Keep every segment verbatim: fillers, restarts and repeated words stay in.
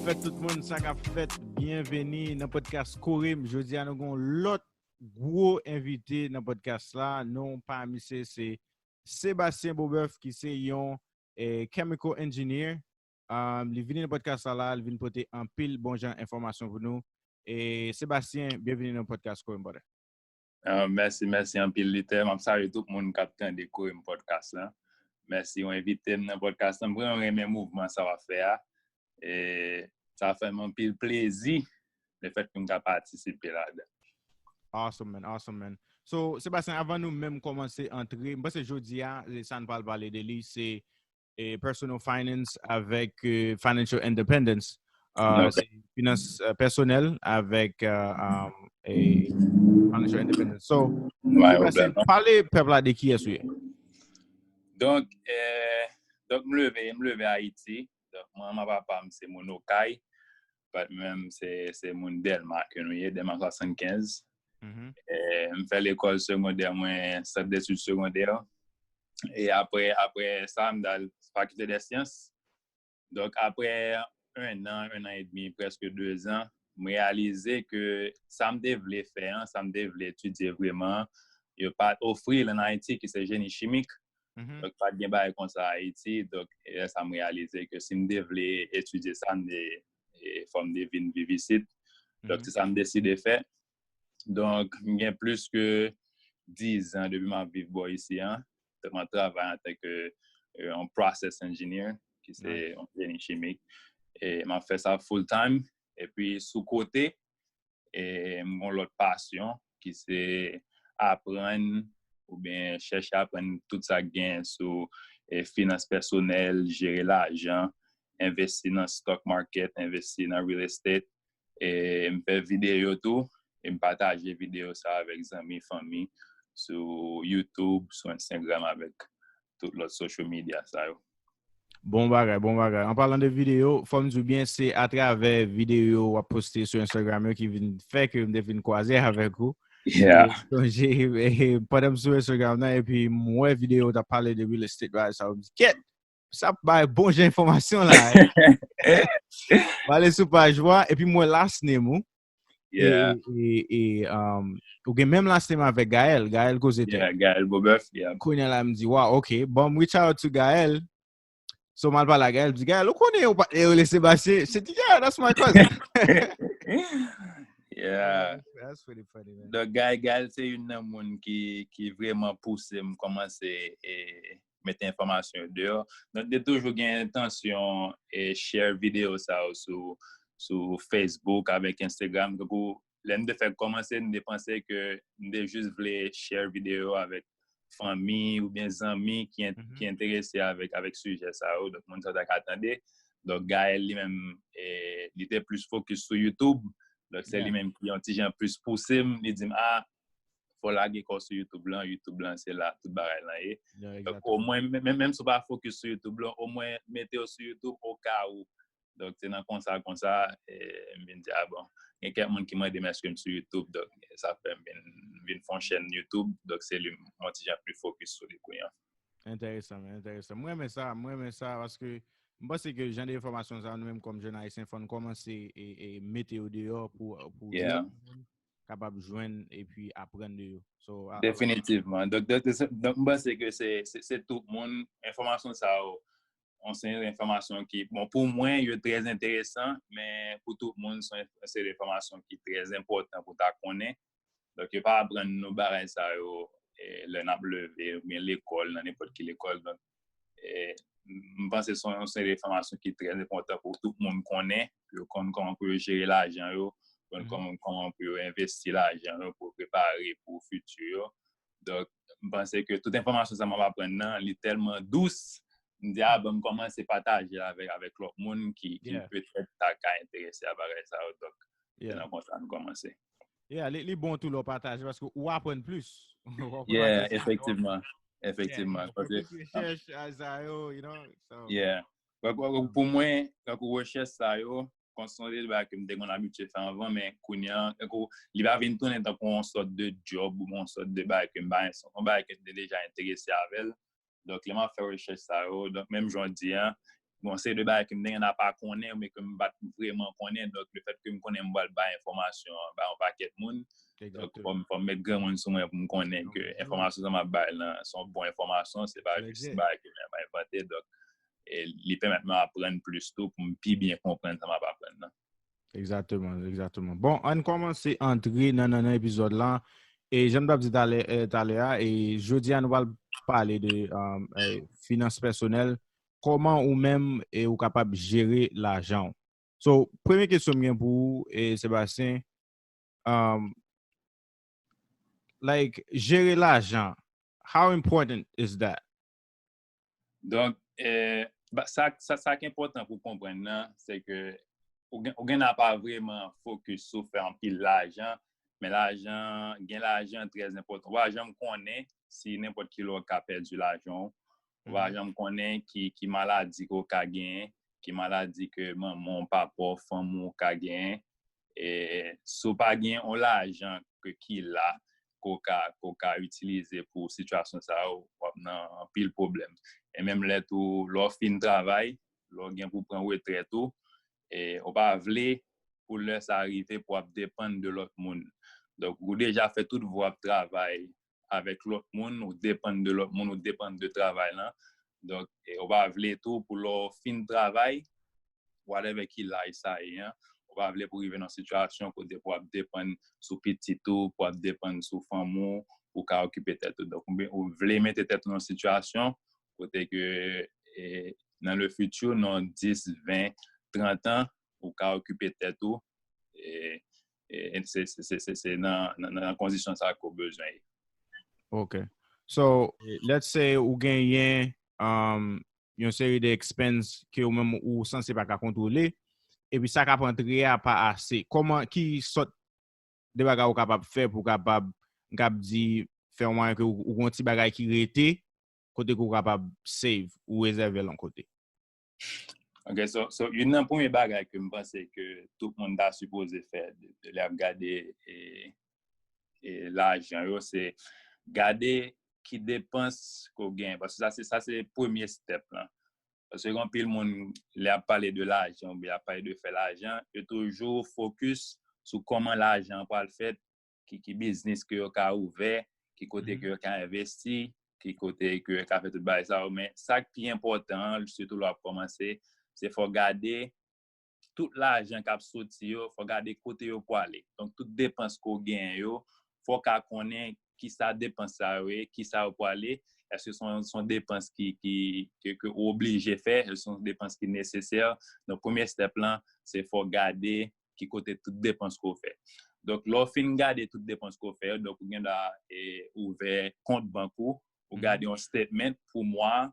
Fèt tout moun, sa k ap fèt? Byenveni nan podcast Kore m. Jodi a nou gen yon lòt gwo envite nan podcast la. Non pa misye se Sebastien Beaubœuf ki se yon eh, chemical engineer. Um, li vini nan podcast la, la, li vin pote anpil bon jan enfòmasyon pou nou. E Sebastien, byenveni nan podcast Kore m, brother. Ah, mèsi, mèsi anpil, Luther. M ap salye tout moun k ap tande Kore m podcast la. Mèsi w envite m nan podcast la. M vrèman renmen mouvman sa w ap fè a. E sa fè m anpil plezi lefèt ke m ka patisipe ladan. Awesome, man. Awesome, man. So, Sebastien, avan nou menm kòmanse antre, m panse jodi a, e sa n pral pale de li, se eh, personal finance avèk eh, financial independence. Uh, se finans uh, pèsonèl avèk uh, um, eh, financial independence. So, pale pèp la de kiyès ou ye. Donk, eh, donk m leve, m leve Ayiti. Donk, manman papa m se moun Okay. But menm se, se moun Dèlma ke nou ye, Dèlma swasannkenz. Mm -hmm. eh, m fè lekòl segondè mwen, sant detid segondè. E apre, apre sa, m t al Faculté des Sciences. Donk, apre un an, un an et demi, prèske de zan, m reyalize ke sa m te vle fè an, sa m te vle etidye vrèman, yo pa t ofri l ann Ayiti, ki se jeni chimik. Donk, pa t gen bagay konsa Ayiti. Donk, e lè sa m reyalize ke si m te vle etidye sa, m te, e, fò m te vin viv isit. Donk, se sa m deside fè. Donk, m gen plis ke dizan depi m ap viv bò isi an. Donk, m ap travay antanke yon process engineer, ki se yon jeni chimik. E m ap fè sa full time. Epi, sou kote, e m gen yon lòt pasyon ki se aprann oubyen chèche aprann tout sa k gen sou e, finans pèsonèl, jere lajan, envesti nan stock market, envesti nan real estate. E m fè videyo tou, e m pataje videyo sa avèk zanmi, fanmi, sou YouTube, sou Instagram, avèk tout lòt social media sa yo. Bon bagay, bon bagay. An palan de videyo, fò m di w byen, se atravè videyo w ap poste sou Instagram yo ki vin fè ke m te vin kwaze avèk ou. Yeah. Sonje, pandan m sou Instagram nan, epi m wè videyo w t ap pale de real estate, bagay sa, m di, kèt, sa bay bon jan enfòmasyon la. M ale sou paj ou a, epi m wè last name ou. Yeah. E, e, e um, ou gen menm last name avèk Gaël, Gaël Koze Tè. Yeah, Gaël Beaubœuf, yeah. Kounye a la, m di, waw, ok, bon, m reach out to Gaël. So, m al pale a Gaël, m di, Gaël, ou konnen ou pa, e, ou le Sebastien? Se di, yeah, that's my cousin. Yeah. That's, that's pretty funny, man. Donk, Gaël, Gaël se youn nan moun ki, ki vrèman pouse m kòmanse e, mete enfòmasyon yo deyò. Donk, m te toujou gen entansyon e share videyo sa yo sou, sou Facebook avèk Instagram. Donk, lè m te fèk kòmanse, m te panse ke m te jis vle share videyo avèk fanmi oubyen zanmi ki, ki enterese avèk, avèk sijè sa yo. Donk, moun sa yo ta ka tande. Donk, Gaël, li menm, e, li te plis focus sou YouTube. Donk, se li menm ki yon ti jan plis pouse m. Li di m, a, fò w lage kò w sou YouTube lan, YouTube lan se la tout bagay lan ye. Donk, omwen, menm, menm si w pa focus sou YouTube lan, omwen mete w sou YouTube o ka ou. Donk, se nan konsa, konsa, e, m vin di, a bon, gen kèk moun ki mande m èske m sou YouTube, donk, sa fè m vin, vin fè yon chèn YouTube, donk, se li m yon ti jan plis focus sou li kounye a. Enteresan, men, enteresan. Mwen renmen sa, mwen renmen sa, paske m panse ke jan de enfòmasyon sa, nou menm kòm jèn ayisyen, fò n kòmanse e, e mete yo deyò pou, pou yeah. Kapab jwenn epi aprann de yo. So, a, definitivman. Donk, donk, se, donk, m panse ke se, se, se tout moun, enfòmasyon sa yo, yon seri enfòmasyon ki, bon, pou mwen, yo trè enteresan, men pou tout moun, se yon seri enfòmasyon ki trè enpòtan pou ta konnen. Donk, yo pa aprann nou bagay sa yo e, lè n ap leve, oubyen lekòl, nan nenpòt ki lekòl. Donk, e, m panse se yon, yon seri enfòmasyon ki trè enpòtan pou tout moun konnen, pou yo konn kòman pou yo jere lajan yo, konn kòman, kòman pou yo envesti lajan yo, pou yo prepare pou fiti yo. Donk, m panse ke tout enfòmasyon sa m ap aprann nan, li tèlman dous, m di, a, bon, m kòmanse pataje l avèk, avèk lòt moun ki, ki petèt ta ka enterese a bagay sa yo. Donk, se nan konsa nou kòmanse. Yeah, li, li bon tou lè w pataje, paske ou aprann plis. Yeah, efektivman. Efektivman. Ou fè plis rechèch a sa yo, you know. So. Yeah. Pou mwen, tankou rechèch sa yo, konsa se yon bagay ke m te konn abitye fè anvan, men kounye a, tankou, li pa vin tounen tankou yon sòt de djòb ou yon sòt de bagay ke m pa, yon bagay ke m te deja enterese avè l. Donk, lè m ap fè rechèch sa yo, donk, menm jan w di a, Bon, se de bagay ke m te gen a pa konnen, men ke m pa t vreman konnen. Donk, le fèt ke m konnen m pral bay enfòmasyon an ba yon pakèt moun, donk, fò m, fò m met granmoun sou mwen pou m konnen ke enfòmasyon sa m ap bay lan, se yon bon enfòmasyon, se pa jis bagay ke m ap envante. Donk, e li pèmèt mwen aprann plis tou, pou m pi byen konprann sa m ap aprann lan. Egzakteman, egzakteman. Bon, ann kòmanse antre nan, nan, nan epizòd la. E jan m t ap di talè, eh, talè a, e jodi a nou pral pale de um, eh, finans pèsonèl. Kòman ou menm e ou kapab jere lajan w? So, premye kesyon m gen pou ou, e Sebastien, um, like, jere lajan, how important is that? Donk, eh, sa, sa, sa ki enpòtan pou konprann nan, se ke ou gen, ou gen a pa vreman fokis sou fè anpil lajan, men lajan, gen lajan trè enpòtan. Ou pa janm konnen si nenpòt ki lè w ka pèdi lajan w. Ou pa janm konnen ki, ki maladi ke w ka genyen, ki maladi ke manman w, papa w, fanmi w ka genyen. E si w pa gen yon lajan ke, ki la, ke w ka, ke w ka itilize pou sitiyasyon sa yo, w ap nan anpil pwoblèm. E menm lè tou, lè w fin travay, lè w gen pou pran retrèt ou, e w pa vle pou lè sa rive pou w ap depann de lòt moun. Donk, ou deja fè tout vi w ap travay avèk lòt moun, ou depann de lòt moun, ou depann de travay lan. Donk, e w pa vle tou pou lè w fin travay, whatever ki laj sa ye an, ou pa vle pou rive nan sitiyasyon kote pou w ap depann sou pitit ou, pou w ap depann sou fanmi w, pou w ka okipe tèt ou. Donk, ou, ou vle mete tèt ou nan sitiyasyon kote ke e, nan le futur, nan dis, ven, trant an, ou ka okipe tèt ou. E, e, se, se, se, se, se nan, nan, nan kondisyon sa ke w bezwen ye. Ok. So, let's say ou genyen um, yon seri de expense ke ou menm ou sanse pa ka kontwole, epi sa k ap antre a pa ase. Kòman, ki sòt de bagay ou kapab fè pou kapab, m kab di, fè yon mwayen ke ou, ou gon ti bagay ki rete, kote ke ou kapab save ou rezève l yon kote? Ok, so, so youn nan premye bagay ke m panse ke tout moun ta sipoze fè de, de lè y ap gade e, e lajan yo, se gade ki depans ke w genyen. Paske sa se, sa se premye step lan. Paske gen anpil moun, lè y ap pale de lajan oubyen y ap pale de fè lajan, yo toujou fokis sou kòman lajan an pral fèt, ki, ki biznis ke yo ka ouvè, ki kote ke yo ka envesti, ki kote ke yo ka fè tout bagay sa yo. Men sa k pi enpòtan an, sitou lè w ap kòmanse, se fò w gade tout lajan k ap soti yo, fò w gade kote yo pwale. Donk, tout depans ke w genyen yo, fò w ka konnen kisa depans sa yo ye, kisa yo pwale, èske se yon, se yon depans ki, ki, ke, ke ou oblije fè, èske se yon depans ki nesesè. Donk, premye step lan, se fò w gade ki kote tout depans ke w fè. Donk, lè w fin gade tout depans ke w fè yo, donk, ou gen dwa e, ouvè kont bank ou, ou gade yon statement pou mwa,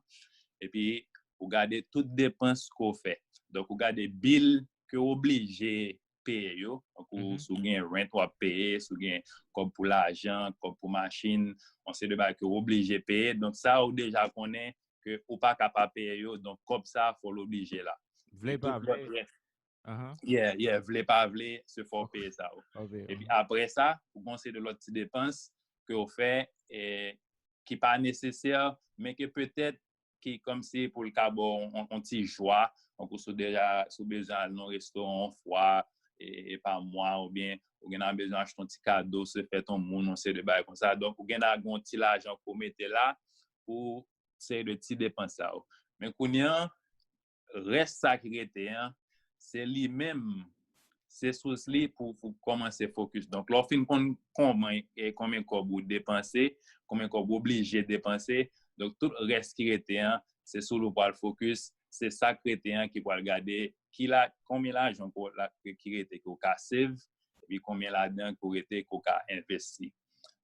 epi ou gade tout depans ke w fè. Donk, ou gade bil ke w oblije peye yo, tankou si w gen rent w ap peye, si w gen kòb pou lajan, kòb pou machin, yon seri de bagay ke w oblije peye. Donk, sa ou deja konnen ke ou pa ka pa peye yo, donk kòb sa fò l oblije la. Vle pa vle. Yeah, yeah, vle pa vle, se fò w peye sa yo. Epi apre sa, ou gon seri de lòt ti depans ke w fè e, ki pa nesesè, men ke petèt ki kòmsi pou l ka ba w yon, yon ti jwa, tankou si w deja, si w bezwen al nan restoran yon fwa e, e pa mwa, oubyen ou gen nan bezwen achte yon ti kado, se fèt yon moun, yon seri de bagay konsa. Donk, ou gen nan gen yon ti lajan pou w mete la pou seri de ti depans sa yo. Men kounye an, rès sa ki rete an, se li menm, se sous li pou, pou kòmanse fokis. Donk, lè w fin konn kòman, e konbyen kòb ou depanse, konbyen kòb ou oblije depanse, donk, tout rès ki rete an, se sou li w pral fokis, se sa k rete an ki pral gade ki la, konbyen lajan ki rete ke w ka save, epi konbyen ladan ki rete ke w ka envesti.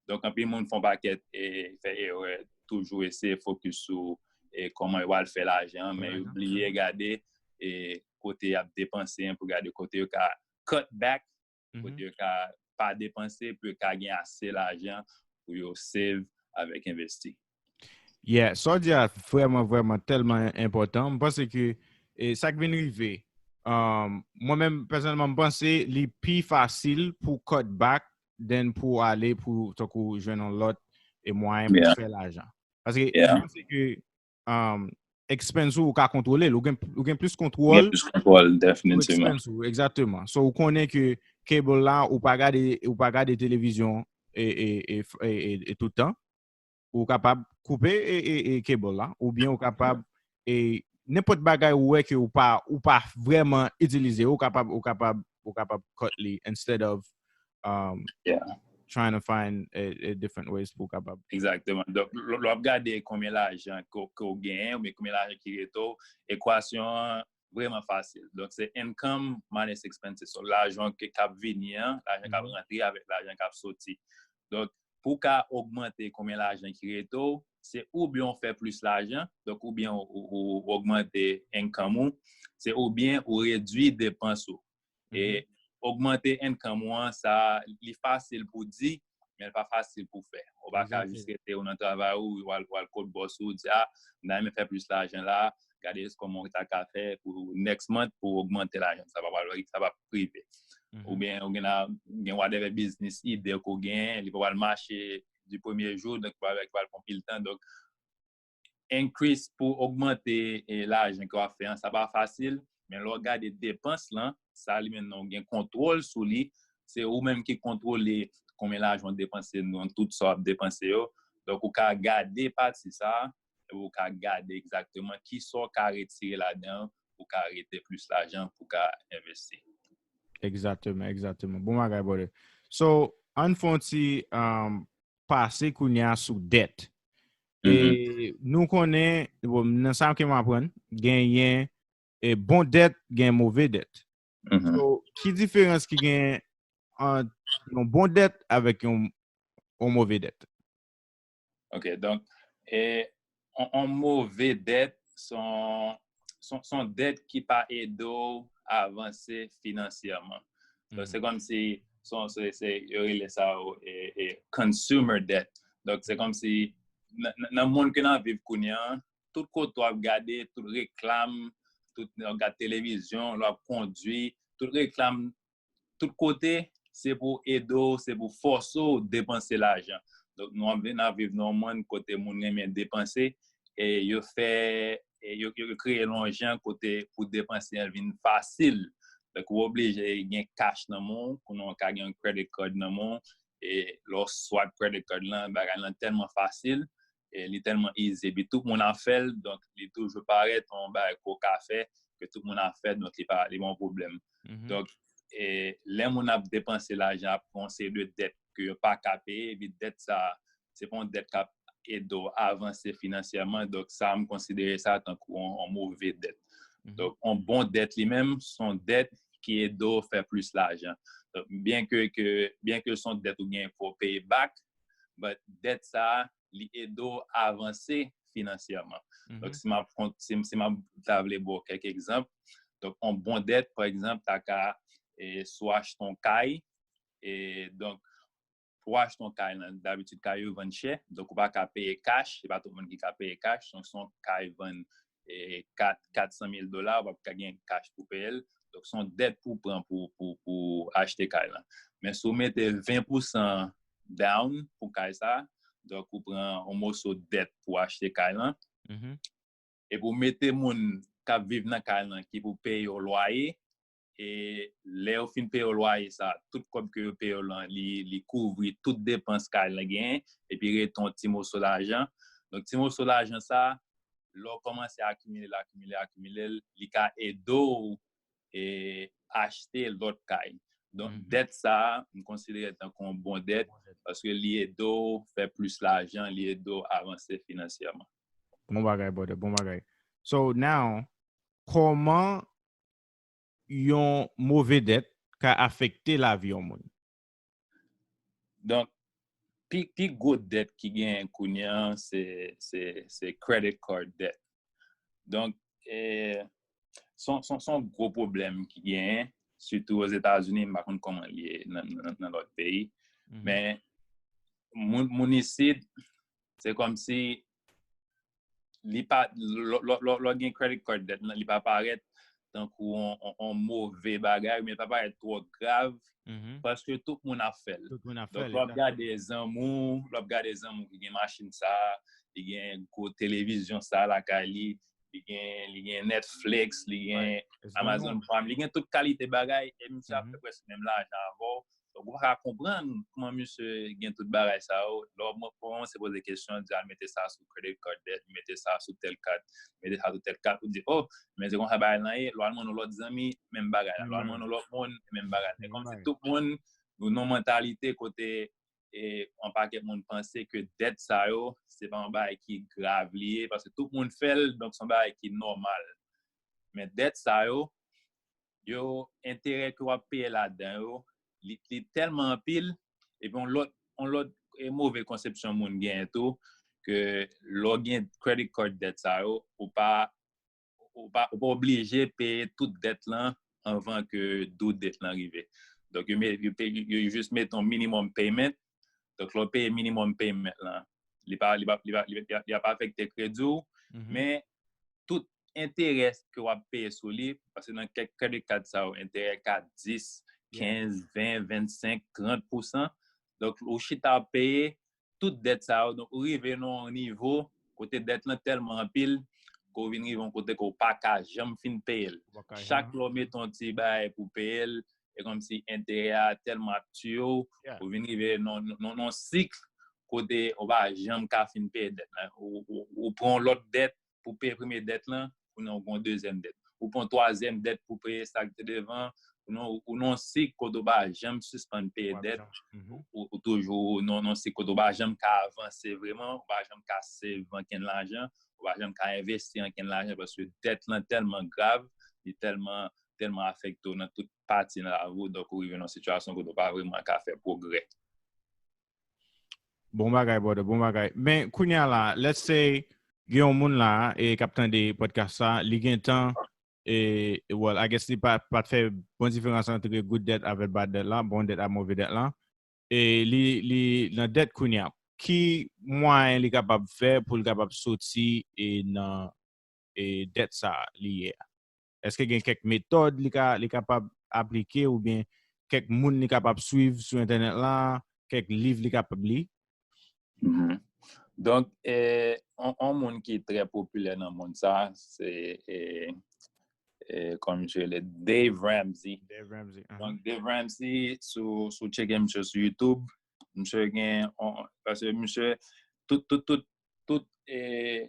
Donk, anpil moun fè yon pakèt e fè erè, toujou eseye fokis sou e kòman yo al fè lajan, men yo bliye gade e kote y ap depanse an pou gade kote yo ka cut back, kote yo ka pa depanse pou yo ka gen ase lajan pou yo save avèk envesti. Yeah, sa w di a vrèman, vrèman tèlman enpòtan. M panse ke e, sa k vin rive, um, mwen menm, pèsonèlman, m panse li pi fasil pou cut back than pou ale pou, tankou, jwenn yon lòt e mwayen pou fè lajan. Paske m panse ke um, expense ou, ou ka kontwole l. Ou gen, ou gen plis kontwòl sou expense ou, egzakteman. So, ou konnen ke cable la, ou pa gade, ou pa gade televizyon e, e, e, e, e, e tout tan. Ou kapab koupe e, e, e cable la, oubyen ou kapab e nenpòt bagay ou wè ke ou pa, ou pa vrèman itilize, ou kapab, ou kapab, ou kapab cut li instead of um, Yeah. trying to find a, a different ways pou w kapab. Egzakteman. Donk, lè lè w ap gade konbyen lajan ke w- ke w genyen, oubyen konbyen lajan ki rete w, ekwasyon an vrèman fasil. Donk, se income minus expenses. So, lajan ke k ap vini an, lajan k ap Mhm. rantre avèk lajan k ap soti. Donk, pou w ka ogmante konbyen lajan ki rete w, se oubyen w fè plis lajan, donk oubyen ou, ou, ou ogmante income ou, se oubyen ou redui depans ou. E ogmante income ou an, sa, li fasil pou di, men li pa fasil pou fè. Ou pa ka Egzakteman. Jis rete ou nan travay ou, ou al, ou al kot bòs ou, di, a, m ta renmen fè plis lajan la, gade kòman ou ta ka fè pou next month pou ogmante lajan. Sa pa pral, sa pa rive. Mhm. Oubyen ou gen la, gen whatever business ide ke w gen, li pa pral mache du premye jou, donk li pral, li pral pran pil tan. Donk, increase pou ogmante e, lajan ke w ap fè an, sa pa fasil, men lè w gade depans lan, sa li menm nan ou gen kontwòl sou li, se ou menm ki kontwole konbyen lajan w depanse nan tout sa w ap depanse yo. Donk, ou ka gade pati sa, epi ou ka gade egzakteman ki sa w ka retire ladan, pou w ka rete plis lajan, pou w ka envesti. Egzakteman, egzakteman. Bon bagay, brother. So, ann fè yon ti um, pase kounye a sou dèt. E nou konnen, bon, nan sa ke m aprann, genyen e bon dèt, gen move dèt. Mhm. So, ki diferans ki gen ant yon bon dèt avèk yon, yon move dèt? Ok, donk, e, on, on move dèt, son, son, son dèt ki pa ede w avanse finansyèman. Donk, se kòm si, son, se, se, yo rele sa yo, e, e, consumer debt. Donk, se kòm si, nan, nan, nan mond ke n ap viv kounye a, tout kote w ap gade, tout reklam, tout, lè w ap gade televizyon, lè w ap kondwi, tout reklam, tout kote, se pou ede w, se pou fòse w depanse lajan. Donk, nou ap, n ap viv nan yon mond kote moun renmen depanse, e yo fè, e yo, yo kreye yon jan kote pou depanse an vin fasil. Donk, ou oblije gen cash nan men w, kounye a w ka gen yon credit card nan men w, e lè w swipe credit card lan, bagay lan tèlman fasil, e li tèlman easy, epi tout moun ap fè l, donk li toujou parèt yon bagay ke w ka fè, ke tout moun ap fè, donk li pa, li pa yon pwoblèm. Donk, e, lè moun ap depanse lajan, ap pran yon seri de dèt ke yo pa ka peye, epi dèt sa, se pa yon dèt k ap ede w avanse finansyèman, donk sa, m konsidere sa tankou yon, yon move dèt. Donk, yon bon dèt li menm, se yon dèt ki ede w fè plis lajan. Donk, byen ke, ke, byen ke se yon dèt ou gen pou w peye back, but dèt sa, li ede w avanse finansyèman. Donk, si m ap kont, si, si m ap ta vle ba w kèk egzanp, donk, yon bon dèt, pa egzanp, ta ka, e, si w achte yon kay, e, donk, pou w achte yon kay lan, dabitid, kay yo vann chè, donk, ou pa ka peye cash, se pa tout moun ki ka peye cash, donk, si yon kay vann, e, kat, kat san mil dola, ou p ap ka gen cash pou peye l, donk, se yon dèt pou w pran pou, pou, pou achte kay lan. Men si w mete ven pousan down pou kay sa, donk, ou pran yon moso dèt pou achte kay lan. Epi ou mete moun k ap viv nan kay lan ki pou peye yon lwaye, e lè yo fin peye yon lwaye sa, tout kòb ke yo peye w lan, li, li kouvri tout depans kay lan genyen, epi rete yon ti moso lajan. Donk, ti moso lajan sa, lè w kòmanse akimile l, akimile l, akimile l, li ka ede w e, achte lòt kay. Donk, dèt sa a, m konsidere tankou yon bon dèt, paske li ede w fè plis lajan, li ede w avanse finansyèman. Bon bagay, brother, bon bagay. So, now, kòman yon move dèt ka afekte lavi yon moun? Donk, pi, pi gwo dèt ki genyen kounye a, se, se, se credit card debt. Donk, e, se yon, se yon, se yon gwo pwoblèm ki genyen, sitou Ozetazini, m pa konn kòman li ye nan, nan, nan lòt peyi. Men, moun, moun isit, se kòmsi li pa, lè, lè, lè, lè w gen credit card debt lan, li pa parèt tankou yon, yon, yon move bagay, men li pa parèt twò grav, paske tout moun ap fè l. Donk, lè w ap gade zanmi w, lè w ap gade zanmi w ki gen machin sa, li gen gwo televizyon sa lakay li, li gen, li gen Netflix, li gen Amazon Prime, li gen tout kalite bagay, e misye ap fè prèske menm lajan avè w. Donk, ou pa ka konprann kòman misye gen tout bagay sa yo. Lè w kòmanse poze kesyon, di al mete sa sou credit card debt, mete sa sou tèl kat, mete sa sou tèl kat, ou di, oh, men se konsa bagay lan ye. Lè w al manyen yon lòt zanmi, menm bagay la. Lè w al manyen yon lòt moun, menm bagay la. E kòmsi tout moun, nou nan yon mantalite kote e yon pakèt moun panse ke dèt sa yo, se pa yon bagay ki grav li ye, paske tout moun fè l, donk se yon bagay ki nòmal. Men dèt sa yo, yo, enterè ke w ap peye ladan yo, li, li tèlman anpil, epi yon lòt, yon lòt e move konsepsyon moun genyen tou, ke lè w gen credit card dèt sa yo, ou pa, ou pa, ou pa oblije peye tout dèt lan anvan ke due date lan rive. Donk, yo, met, yo, pe- yo, yo jis mete yon minimum payment. Donk, lè w peye minimum payment lan, li pa, li pa, li pa, li pa, li pa afekte kredi w, men tout enterè ke w ap peye sou li, paske nan kèk credit card sa yo, enterè ka dis, kenz, ven, vennsenk, trant pousan. Donk, ou chita ap peye tout dèt sa yo. Donk, ou rive nan yon nivo kote dèt lan tèlman anpil ke w vin rive yon kote ke w pa ka janm fin peye l. Chak lè w mete yon ti bagay pou peye l, e kòmsi enterè a tèlman ap tiye w, ou vin rive nan, nan, nan yon sik kote ou pa janm ka fin peye dèt lan. Ou, ou, ou pran yon lòt dèt pou peye premye dèt lan, ou nan yon dezyèm dèt. Ou pran twazyèm dèt pou peye sa k te devan, ou nan, ou nan yon sik kote ou pa janm sispann peye dèt, ou, ou toujou nan, nan yon sik kote ou pa janm ka avanse vreman, ou pa janm ka save ankenn lajan, ou pa janm ka envesti ankenn lajan, paske dèt lan tèlman grav, li tèlman, tèlman afekte w nan tout pati nan lavi w, donk ou rive nan yon sitiyasyon kote ou pa vreman ka fè pwogrè. Bon bagay, brother, bon bagay. Men, kounye a la, let's say, gen yon moun la, e k ap tande podcast sa, li gen tan, e, well, I guess li pa, pa t fè bon diferans antre good debt avèk bad debt la, bon dèt ak move dèt la. E li, li nan dèt kounye a. Ki mwayen li kapab fè pou l kapab soti e nan e dèt sa li ye a? Èske gen kèk metòd li ka, li kapab aplike oubyen kèk moun li kapab swiv sou entènèt la, kèk liv li kapab li? Donk, e, on, on moun ki trè popilè nan mond sa, se e, e, kòman misye rele, Dave Ramsey. Dave Ramsey. Donk, Dave Ramsey, sou, sou tcheke misye sou YouTube, misye gen, on, paske misye, tout, tout, tout, tout, e,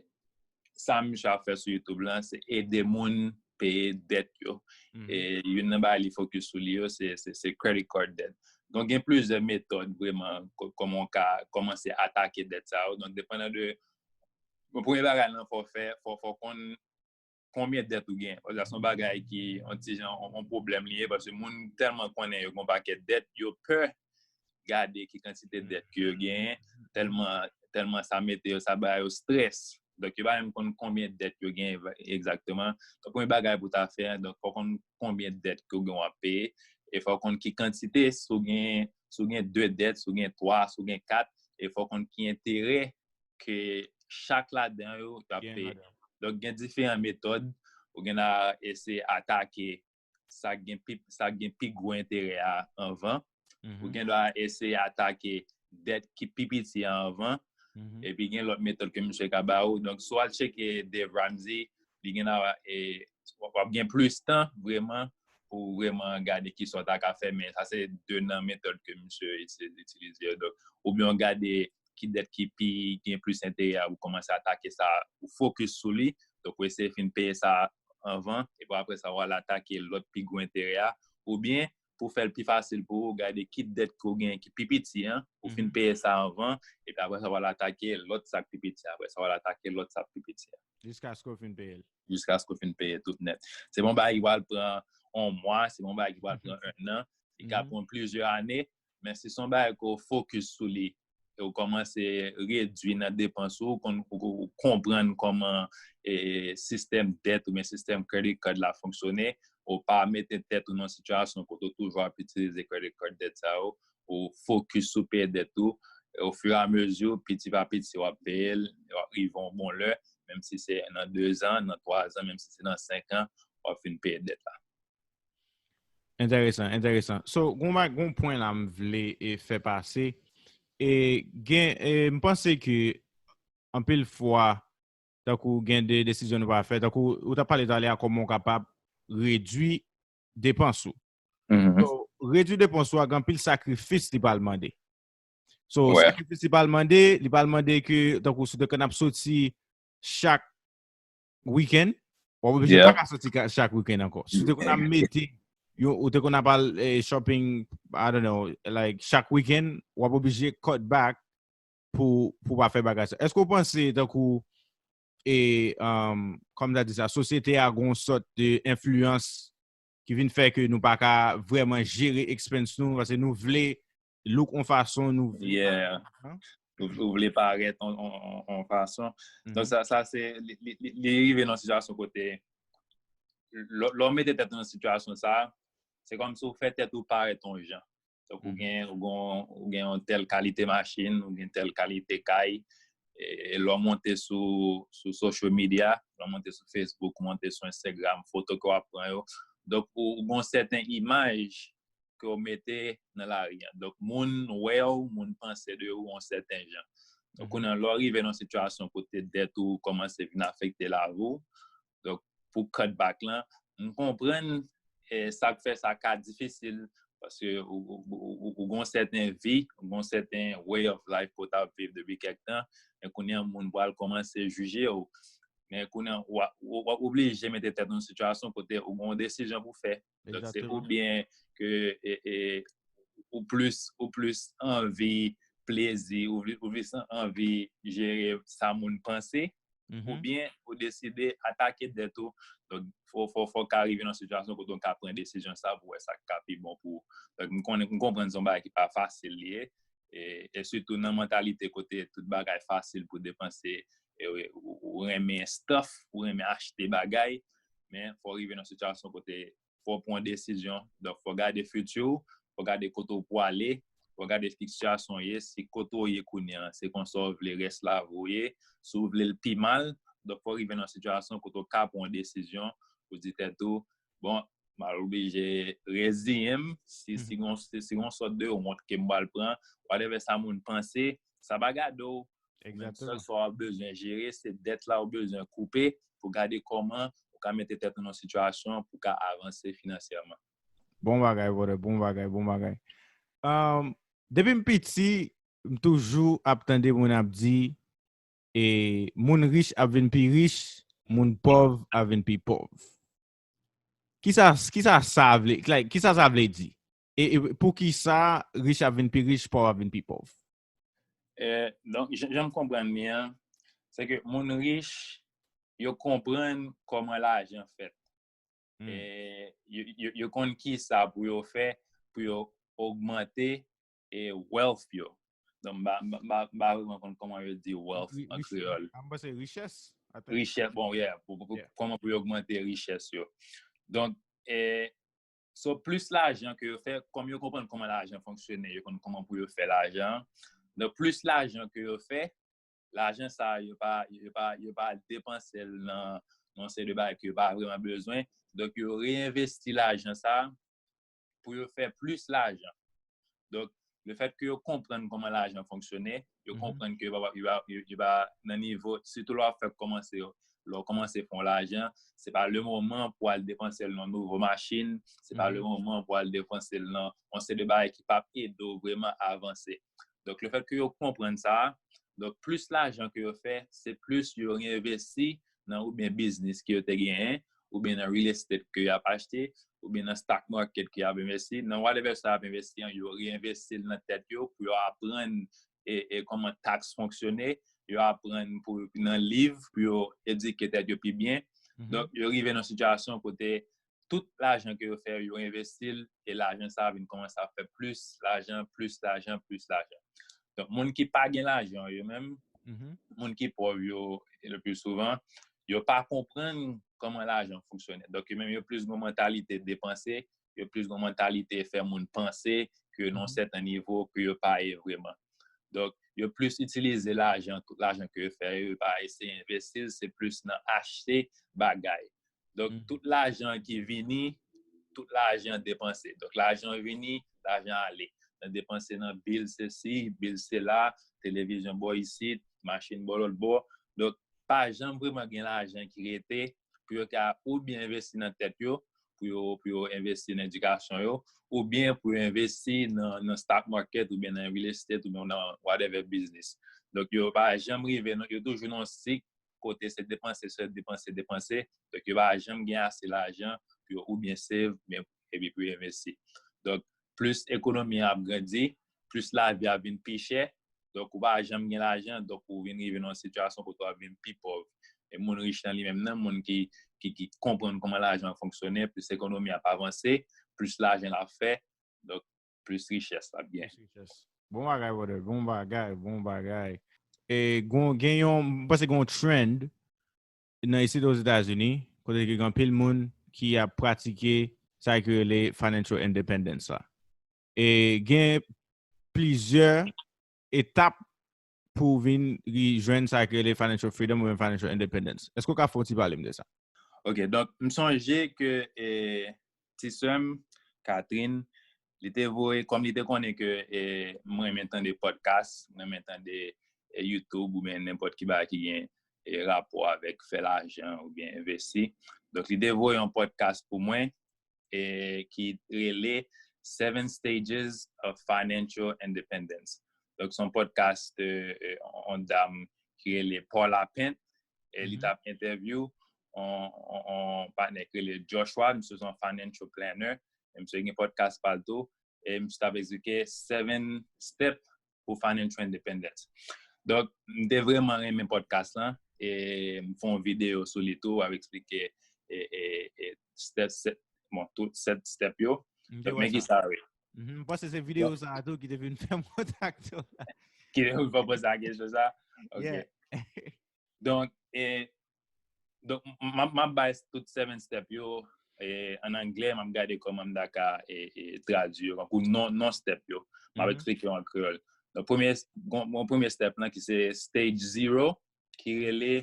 sa misye ap fè sou YouTube lan, se ede moun peye dèt yo. E youn nan bagay li fokis sou li yo, se, se, se credit card debt. Donk, gen plizyè metòd vreman, kòman w ka kòmanse atake dèt sa yo. Donk, depandan de, bon, premye bagay lan, fò fè, fò, fò konn konbyen dèt ou gen. Paske se yon bagay ki, yon ti jan, yon, yon pwoblèm li ye, paske moun tèlman konnen yo gen yon pakèt dèt, yo pè gade ki kantite dèt ke yo genyen, tèlman, tèlman sa mete yo, sa ba yo strès. Donk, yo pa menm konn konbyen dèt yo genyen egzakteman. Donk, premye bagay pou w ta fè, donk, fò w konn konbyen dèt ke w gen w ap peye, e fò w konn ki kantite, si w gen, si w gen de dèt, si w gen twa, si w gen kat, e fò w konn ki enterè ke chak ladan yo y ap peye. Donk, gen diferan metòd, ou gen dwa eseye atake sa k gen pi, sa k gen pi gwo enterè a anvan. Ou gen dwa eseye atake dèt ki pi piti a anvan. Epi gen lòt metòd ke misye ka ba ou. Donk, si w al tcheke Dave Ramsey, li gen dwa, e, w ap gen plis tan vreman pou vreman gade kisa w ta ka fè, men sa se de nan metòd ke misye itilize yo. Donk, oubyen w gade ki dèt ki pi gen plis enterè a, ou kòmanse atake sa, ou fokis sou li. Donk, ou eseye fin peye sa anvan, epi apre sa, w al atake lòt pi gwo enterè a. Oubyen, pou fè l pi fasil pou ou, gade ki dèt ke w gen ki pi piti an, ou fin peye sa anvan, epi apre sa, w al atake lòt sa k pi piti an. Apre sa, w al atake lòt sa k pi piti an. Jiskaske w fin peye l. Jiskaske w fin peye tout nèt. Se pa yon bagay ki pral pran yon mwa, se pa yon bagay ki pral pran en an, li ka pran plizyè ane, men si se yon bagay ke w fokis sou li, e w kòmanse redui nan depans ou, ou konn, ou, ou konprann kòman e, sistèm dèt oubyen sistèm credit card la fonksyone, ou pa mete tèt ou nan sitiyasyon kote w toujou ap itilize credit card dèt sa yo, ou fokis sou peye dèt ou, e, ofiramezi, piti pa piti, w ap peye l, w ap rive yon bon lè, menm si se nan de zan, nan twa zan, menm si se nan senk an, w ap fin peye dèt la. Enteresan, enteresan. So, gon ba-, gon pwen la m vle e fè pase. E gen, e m panse ke anpil fwa, tankou gen de desizyon nou pa fè, tankou ou ta pale talè a kòman w kapab redwi depans ou. Mhm. So, redwi depans ou a gen anpil sakrifis li pral mande. So, Ouais. Sakrifis li pral mande, li pral mande ke, tankou si w te konn ap soti chak wikenn, w ap oblije Yeah. pa ka soti ka- chak wikenn ankò. Si w te konn ap mete, yo, ou te konn ap al eh, shopping, I don't know, like, chak wikenn, w ap oblije cut back pou, pou pa fè bagay sa. Èske w panse, tankou, e, um, kòm ta di sa, sosyete a gon sòt de enfliyans ki vin fè ke nou pa ka vrèman jere expense nou, paske nou vle look on fason, nou vle Yeah. Hein? Ou, ou vle parèt on, on, on, on fason. Donk, sa, sa se, li, li, li, li rive nan sitiyasyon kote, lè lè w mete tèt ou nan sitiyasyon sa, se kòmsi w fè tèt ou parèt on jan. Donk, ou Mhm. gen, ou gen, ou gen yon tèl kalite machin, ou gen tèl kalite kay, e, e lè w monte sou, sou social media, lè w monte sou Facebook, ou monte sou Instagram, foto ke w ap pran yo. Donk, ou, ou gen yon sèten imaj ke w mete nan lari an. Donk, moun wè w, moun panse de ou yon sèten jan. Donk, Mhm. kounye a, lè w rive nan sitiyasyon kote dèt ou kòmanse vin afekte lavi w, donk, pou cut back lan, m konprann eh, sa k fè sa ka difisil, paske ou, ou, ou, ou, ou gon sèten vi, ou gon sèten way of life ke w t ap viv depi kèk tan, men kounye a moun pral kòmanse jije w. Men kounye a, w a- w w ap oblije mete tèt nan sitiyasyon kote ou gon desizyon pou fè. Donk, se Egzakteman. Oubyen ke e, e, ou plis, ou plis anvi plezi, ou pli- ou plis anvi jere sa moun panse, Mhm. oubyen ou deside atake dèt ou. Donk, fò, fò, fò w ka rive nan sitiyasyon kote w ka pran desizyon sa pou wè sa k ka pi bon pou ou. Donk, m konnen, m konprann se yon bagay ki pa fasil li ye. E, e sitou nan mantalite kote tout bagay fasil pou depanse, e, ou, ou renmen stuff, ou renmen achte bagay, men fò w rive nan sitiyasyon kote fò w pran desizyon. Donk, fò w gade fiti w, fò w gade kote w pwale, fò w gade sitiyasyon w ye, si kote w ye kounye a, se konsa w vle rès lavi w ye, si w vle l pi mal, donk fò w rive nan sitiyasyon kote w ka pran desizyon pou di tèt ou, bon, m al oblije reziyen m, si, si gon, si, si gon sòt de wont ke m pral pran, whatever sa moun panse, sa pa gade w, ou menm sèl Egzakteman. sa w ap bezwen jere, se dèt la w bezwen koupe pou gade kòman ou ka mete tèt ou nan sitiyasyon pou w ka avanse finansyèman. Bon bagay, brother, bon bagay, bon bagay. Um, depi m piti, m toujou ap tande moun ap di, e, moun rich ap vin pi rich, moun pòv ap vin pi pòv. Kisa, kisa sa vle, like, kisa sa vle di? E, e pou kisa rich ap vin pi rich, pòv ap vin pi pòv? Eh, donk, jan jan m konprann li an, se ke moun rich, yo konprann kòman lajan fèt. Hmm. E yo, yo, yo konn kisa pou yo fè, pou yo ogmante e wealth yo. Donk, m pa, m pa, m pa, m pa vrèman konn kòman yo di wealth Ri- an rich- kreyòl. I'm gonna say richès, I think. Richès, bon, yeah, pou, pou, pou, Yeah. kòman pou yo ogmante richès yo. Donk, e, so, plis lajan ke yo fè, kòm yo konprann kòman lajan fonksyone, yo konn kòman pou yo fè lajan. Donk, plis lajan ke yo fè, lajan sa a, yo pa, yo pa, yo pa depanse l nan, nan seri de bagay ke yo pa vrèman bezwen. Donk, yo reenvesti lajan sa a pou yo fè plis lajan. Donk, lefèt ke yo konprann kòman lajan fonksyone, yo Mhm. konprann ke yo pa, yo pa, yo, yo pa nan nivo, sitou lè w ap fè kòmanse, lè w kòmanse fè yon lajan, se pa le moman pou al depanse l nan nouvo machin, se pa le Mhm. moman pou al depanse l nan yon seri de bagay ki p ap ede w vrèman avanse. Donk, lefèt ke yo konprann sa a, donk, plis lajan ke yo fè, se plis yo reenvesti nan oubyen biznis ke yo te genyen, oubyen nan real estate ke y ap achte, oubyen nan stock market ke y ap envesti, nan whatever sa y ap envesti an, yo reenvesti l nan tèt yo pou yo aprann e, e kòman taks fonksyone, yo aprann pou, nan liv pou yo edike tèt yo pi byen. Mhm. Donk, yo rive nan sitiyasyon kote tout lajan ke yo fè, yo envesti l, e lajan sa a vin kòmanse ap fè plis lajan, plis lajan, plis lajan. Donk, moun ki pa gen lajan yo menm, Mhm. moun ki pòv yo, le pli souvan, yo pa konprann kòman lajan fonksyone. Donk, yo menm yo plis gon mantalite depanse, yo plis gon mantalite fè moun panse ke nan yon Mhm. sèten nivo ke yo pa ye vrèman. Donk, yo plis itilize lajan, tout lajan ke yo fè, yo pa eseye envesti l, se plis nan achte bagay. Donk, Mhm. tout lajan ki vini, tout lajan depanse. Donk, lajan vini, lajan ale. Nan depanse nan bil sesi, bil sela, televizyon bò isit, machin bò lòt bò. Donk, pa janm vrèman gen lajan ki rete pou yo ka oubyen envesti nan tèt yo, pou yo, pou yo envesti nan edikasyon yo, oubyen pou yo envesti nan, nan stock market, oubyen nan real estate, oubyen nan whatever business. Donk, yo pa janm rive, non, yo toujou nan yon sik kote se depanse, se depanse, depanse. Donk, yo pa janm gen ase lajan pou yo oubyen save, men, epi pou yo envesti. Donk, plis ekonomi an ap grandi, plis lavi a vin pi chè. Donk, ou pa janm gen lajan, donk ou vin rive nan yon sitiyasyon kote w ap vin pi pòv. E moun rich lan li menm nan, moun ki, ki, ki konprann kòman lajan an fonksyone, plis ekonomi a ap avanse, plis lajan l ap fè, donk plis richès l ap gen. Plis richès. Bon bagay, brother. Bon bagay, bon bagay. E gon, gen yon, m panse gen yon trend nan isit Ozetazini, kote ke gen anpil moun ki ap pratike sa ki rele financial independence la. E gen plizyè etap pou w vin ri-, jwenn sa ki rele financial freedom oubyen financial independence. Èske w ka fè yon ti pale m de sa? Ok, donk, m sonje ke, e, ti sè m, Catherine, li te voye, kòm li te konnen ke, e, mwen renmen tande podcast, mwen renmen tande, e, YouTube oubyen nenpòt ki bagay ki gen, e, rapò avèk fè lajan oubyen envesti. Donk, li te voye yon podcast pou mwen, e, ki rele Seven Stages of Financial Independence. Donk, se yon podcast, e, e, yon dam ki rele Paula Pent, e li t ap entèvyou yon, yon, yon patnè ki rele Joshua, misye se yon financial planner, e misye gen podcast pa l tou, e misye t ap eksplike seven step pou financial independence. Donk, m te vrèman renmen podcast lan, e m fè yon videyo sou li tou, ap eksplike, e, e, e, step, step, bon, tout sèt step yo. M te Donk, wè men sa. Kisa yo ye. Mhm, m panse se videyo Donk, sa a tou ki te vin fè m kontakte w la. Ki te vin fè w poze a kesyon sa? Ok. Yeah. Donk, e, donk, m, m, m ap bay tout seven step yo, e, an anglè, m ap gade kòman m ta ka, e, e, tradui yo, tankou non, non step yo. M ap Mhm. eksplike yo an kreyòl. Donk, premye, gon, gon premye step lan ki se stage zero, ki rele,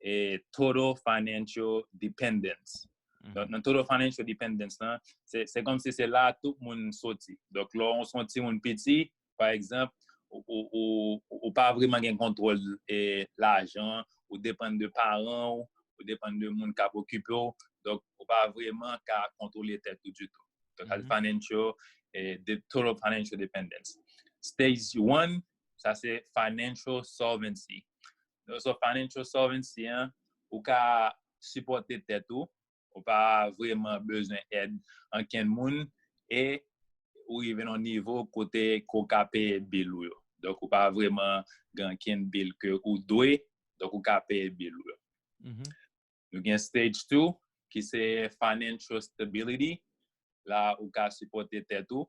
e, total financial dependence. Mhm. Donk, nan total financial dependence lan, se, se kòmsi se la tout moun soti. Donk, lè w se yon timoun piti, pa egzanp, ou, ou, ou, ou pa vrèman gen kontwòl, e, lajan, ou depann de paran w, ou depann de moun k ap okipe w, donk, ou pa vrèman ka kontwole tèt ou ditou. Donk, sa se Mhm. financial, e, de, total financial dependence. Stage one, sa se financial solvency. Donk, so financial solvency an, ou ka sipòte tèt ou, ou pa vrèman bezwen èd ankenn moun, e ou rive nan yon nivo kote ke w ka peye bil ou yo. Donk, ou pa vrèman gen ankenn bil ke ou dwe, donk ou ka peye bil ou yo. Mhm. Nou gen stage two, ki se financial stability. La, ou ka sipòte tèt ou,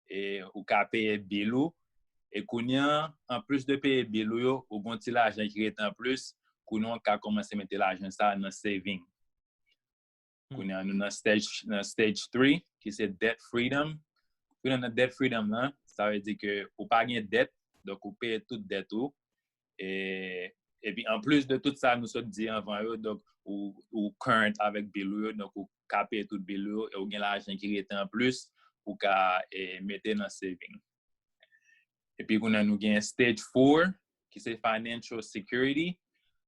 e ou ka peye bil ou. E kounye a, anplis de peye bil ou yo, ou gon ti lajan ki rete anplis, kounye a, ou ka kòmanse mete lajan sa a nan saving. Hmm. Kounye a, nou nan stage, nan stage three, ki se debt freedom. Kounye a, nan debt freedom lan, sa vle di ke ou pa gen dèt, donk ou peye tout dèt ou. E, epi, anplis de tout sa nou sot di anvan yo, donk, ou, ou current avèk bil ou yo, donk ou ka peye tout bil ou yo, e ou gen lajan ki rete anplis, ou ka, e, mete nan saving. Epi kounye a nou gen stage four, ki se financial security.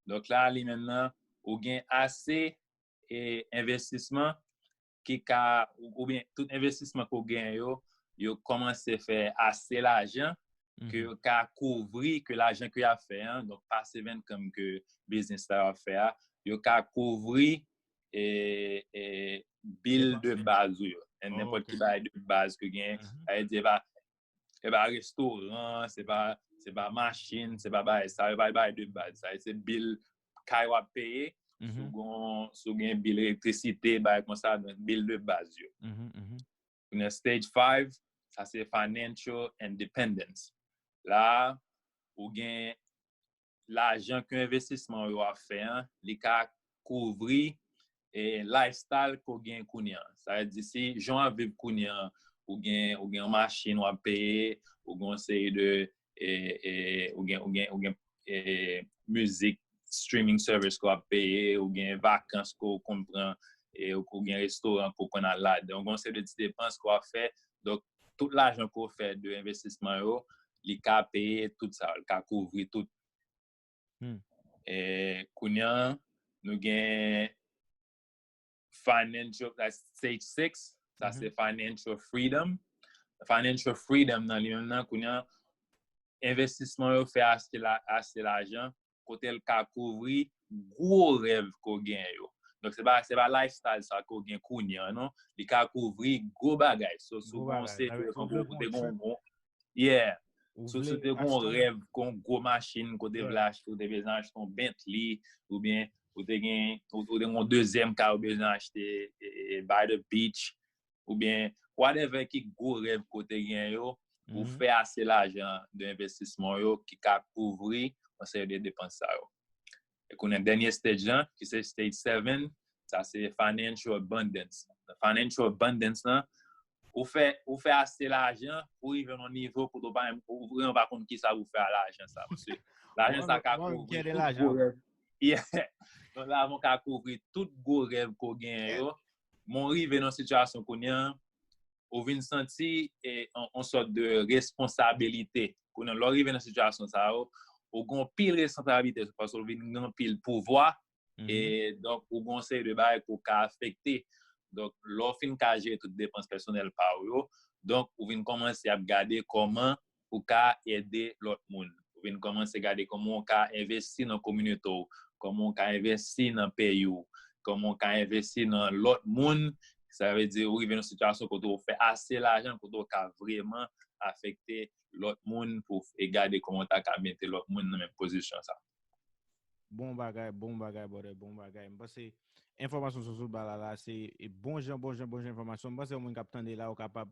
Donk la, li menm nan, ou gen ase, e, envestisman ki ka, ou, oubyen tout envestisman ke w genyen yo, yo kòmanse fè ase lajan ke Mhm. yo ka kouvri, ke lajan ke y ap fè an, donk passive income ke biznis sa yo ap fè a, yo ka kouvri, e, e, bil de Depanse. baz ou yo. E nenpòt Ok. ki bagay de baz ke w genyen, Mhm. sa vle di, e pa, e pa restoran, se pa, se pa machin, se pa bagay sa, e pa bagay de baz. Sa se bil kay w ap peye, si w Mhm. gon, si w gen bil elektrisite, bagay konsa, donk bil de baz yo. Mhm, mhm. Nan stage five, sa se financial independence. La, ou gen lajan ke envestisman yo ap fè an, li ka kouvri, e, lifestyle ke w gen kounye a. Sa vle di, si jan w ap viv kounye a, ou gen, ou gen yon machin w ap peye, ou gen yon seri de, e, e, ou gen, ou gen, ou gen, e, mizik, streaming service ke w ap peye, ou gen vakans ke w konn pran, e, ou, ou gen restoran ke w konn al ladan, ou gen yon seri de ti depans ke w ap fè. Donk, tout lajan ke w fè de envestisman yo, li ka peye tout sa, li ka kouvri tout. Hmm. E kounye a, nou gen financial, that's stage six. Sa se financial freedom. Financial freedom nan li menm nan, kounye a, envestisman yo fè ase la, ase lajan, kote l ka kouvri gwo rèv ke w gen yo. Donk, se pa, se pa lifestyle sa ke w gen kounye a, non. Li ka kouvri gwo bagay. So, si w gen yon seri, tankou ou te gen yon, yeah. Si w te gen yon rèv, gen yon gwo machin, kote w vle achte, ou te bezwen achte yon Bentley, oubyen ou te gen, ou, ou te gen yon dezyèm kay ou bezwen achte, e, e, by the beach, oubyen whatever ki gwo rèv ke w te gen yo, ou fè ase lajan de envestisman yo ki ka kouvri yon seri de depans sa yo. E kounye a dènye stage lan, ki se stage seven, sa se financial abundance. Financial abundance lan, ou fè, ou fè ase lajan pou rive nan nivo kote w pa menm, ou vrèman pa konn kisa pou fè a lajan sa, paske lajan sa ka kouvri tout gwo rèv. Yeah. Donk, lajan ka kouvri tout gwo rèv ke w genyen yo. Men w rive nan sitiyasyon kounye a, ou vin santi e, on, on sòt de responsabilite. Kounye a, lè w rive nan sitiyasyon sa yo, ou gen pil responsabilite paske ou vin gen pil pouvwa. E donk, ou gen yon seri de bagay ke w ka afekte. Donk, lè w fin ka jere tout depans pèsonèl pa w yo, donk, ou vin kòmanse ap gade kòman ou ka ede lòt moun. Ou vin kòmanse gade kòman ou ka envesti nan kominote w, kòman ou ka envesti nan peyi w, kòman ou ka envesti nan lòt moun. Sa vle di, ou rive nan sitiyasyon kote ou fè ase lajan, kote ou ka vrèman afekte lòt moun pou e gade kòman ou ta ka mete lòt moun nan menm pozisyon sa. Bon bagay, bon bagay, brother, bon bagay. M panse enfòmasyon sa w sot ba la la, se e, bon jan, bon jan, bon jan enfòmasyon. M panse yon moun k ap tande la, ou kapab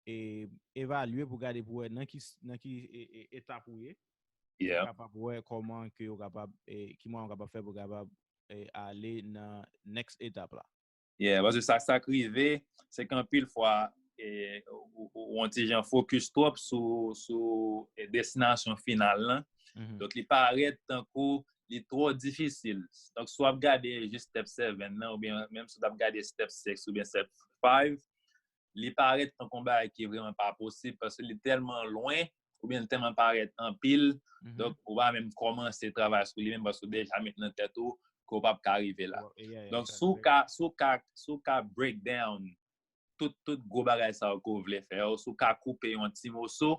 e, evalye pou gade pou wè nan ki, nan ki e, e, etap ou ye. Ou kapab wè kòman ke ou kapab, e, ki mwayen ou kapab fè pou kapab e, ale nan next etap la. Yeah, paske sa, sa k rive, se ke anpil fwa, e, ou, ou, ou yon ti jan focus twòp sou, sou e, destinasyon final lan. Donk, li parèt tankou li twò difisil. Donk, si w ap gade jis step seven nan, oubyen menm si w t ap gade step six oubyen step five, li parèt tankou yon bagay ki vrèman pa posib, paske li tèlman lwen, oubyen li tèlman parèt anpil, donk, ou pa menm kòmanse travay sou li menm, paske ou deja met nan tèt ou ke w p ap ka rive la. Donk, si w ka, si w ka, si w ka break down tout, tout gwo bagay sa yo ke w vle fè yo, si w ka koupe yon ti moso,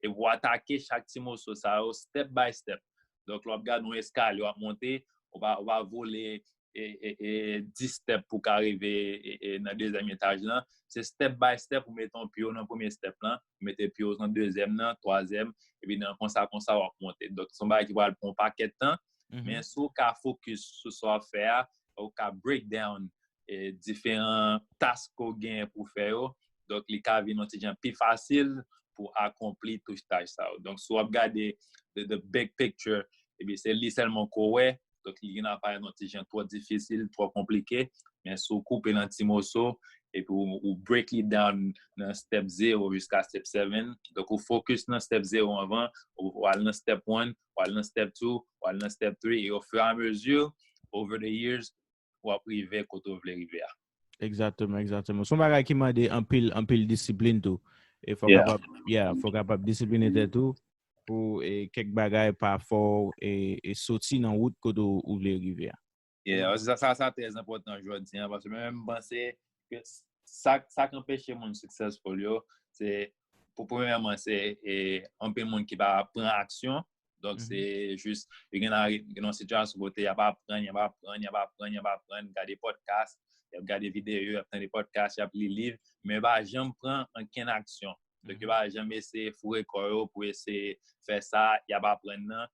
epi w atake chak ti moso sa yo, step by step. Donk, lè w ap gade yon eskalye w ap monte, ou pa, ou pa vole e, e, e, dis step pou w ka rive e, e, nan dezyèm etaj lan. Se step by step, ou mete yon pye w nan premye step lan, ou mete pye w nan dezyèm nan, twazyèm, epi nan konsa, konsa w ap monte. Donk, se yon bagay ki pral pran yon pakèt tan, men si w ka focus sou sa w ap fè a, ou ka break down e, diferan task ke w genyen pou w fè yo. Donk, li ka vin yon ti jan pi fasil pou w akonpli tout tach sa yo. Donk, si w ap gade the, the big picture, epi se li sèlman ke w wè, donk, li vin ap parèt yon ti jan twò difisil, twò konplike. Men si w koupe l an ti moso, epi w, w break li down nan step zero jiska step seven. Donk, ou focus nan step zero anvan, ou, ou al nan step one, ou al nan step two, ou al nan step three, e au fur et à mesure, over the years, w ap rive kote w vle rive a. Egzakteman, egzakteman. Se yon bagay ki mande anpil, anpil disiplin tou. E fò w kapab, yeah, fò w kapab disipline tèt ou pou e, kèk bagay pa fè w e, e soti nan wout kote w, ou vle rive a. Yeah, sa, sa, sa trè enpòtan jodi a, paske mwen menm m panse ke sa, sa k anpeche moun successful yo, se, pou premyèman, se e, anpil moun ki pa pran aksyon. Donk, se jis, yo gen la, gen yon sitiyasyon kote y ap aprann, y ap aprann, y ap aprann, y ap aprann, gade podcast, y ap gade videyo, y ap tande podcast, y ap li liv, men yo pa janm pran ankenn aksyon. Donk, yo pa janm eseye foure kò yo pou eseye fè sa y ap aprann nan.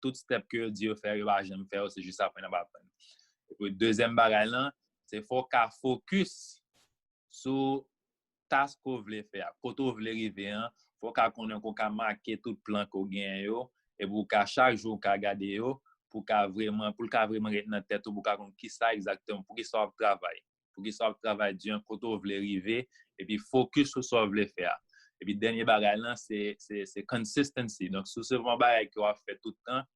Tout step ke yo di yo fè, yo pa janm fè yo, se jis aprann y ap aprann. Epi, dezyèm bagay lan, se fò w ka focus sou task ke w vle fè a, kote w vle rive an, fò w ka konnen ke w ka make tout plan ke w genyen yo, epi w ka chak jou w ka gade yo, pou w ka vrèman, pou l ka vrèman ret nan tèt ou, pou w ka konn kisa egzakteman, poukisa w ap travay, poukisa w ap travay di an, kote w vle rive, epi focus sou sa w vle fè a. Epi dènye bagay lan, se, se, se consistency. Donk, si se yon bagay ke w ap fè tout tan,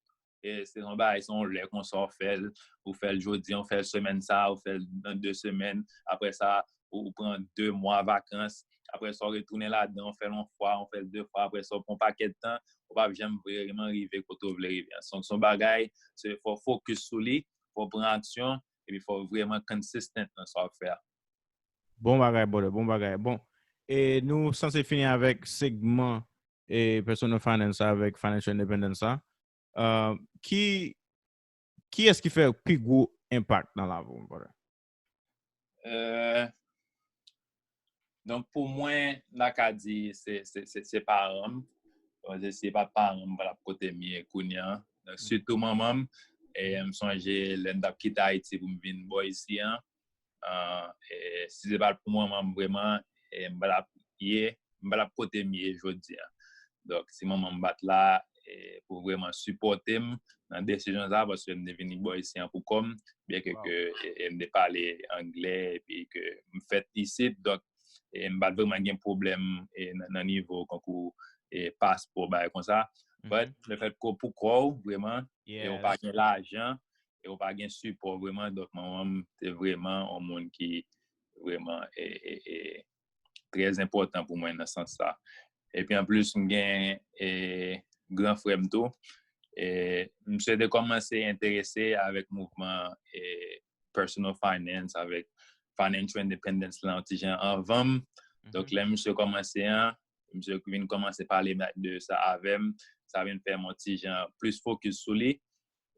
e se yon bagay, se yon lè konsa w fè l, ou fè l jodi, ou fè l semèn sa, ou fè l nan de semèn, apre sa, ou, ou pran de mwa vakans, apre sa w retounen ladan, w fè l yon fwa, w fè l de fwa, apre sa w pran yon pakèt tan, ou p ap janm vreman rive kote w vle rive an. Se se yon bagay, se fò w fokis sou li, fò w pran aksyon, epi fò w vreman consistent nan sa w ap fè a. Bon bagay, brother, bon bagay. Bon, e nou sanse fini avèk segman e personal finance avèk financial independence sa. Uh, ki kiyès ki fè pi gwo enpak nan lavi w, brother? Euh, donk, pou mwen, m ta ka di se, se, se, se paran m. Paske si se pa t paran m, m pa t ap kote m ye kounye a. Donk, sitou manman m, e m sonje lè m t ap kite Ayiti pou m vin bò isi an, ah, e si se pa t pou manman m vreman, e m pa t ap ye, m pa t ap kote m ye jodi a. Donk, si manman m pa t la, e pou vreman sipòte m nan desizyon sa, paske m te vini bò isi an pou kò m, byen ke, ke e, e m te pale anglè, epi ke m fèt isit, donk, e m pa t vreman gen pwoblèm e nan, nan nivo konkou e paspò, bagay konsa. But, le fèt ke w pou kò w, vreman, e w pa gen lajan, e w pa gen sipò vreman, donk manman m te vreman yon moun ki vreman e, e, e, trè enpòtan pou mwen nan sans sa. Epi anplis, m gen e, gran frè m tou. E, misye te kòmanse enterese avèk mouvman e, personal finance, avèk financial independence la, yon ti jan anvan m. Donk, lè misye kòmanse an, misye vin kòmanse pale de sa avè m, sa vin fè m yon ti jan plis fokis sou li.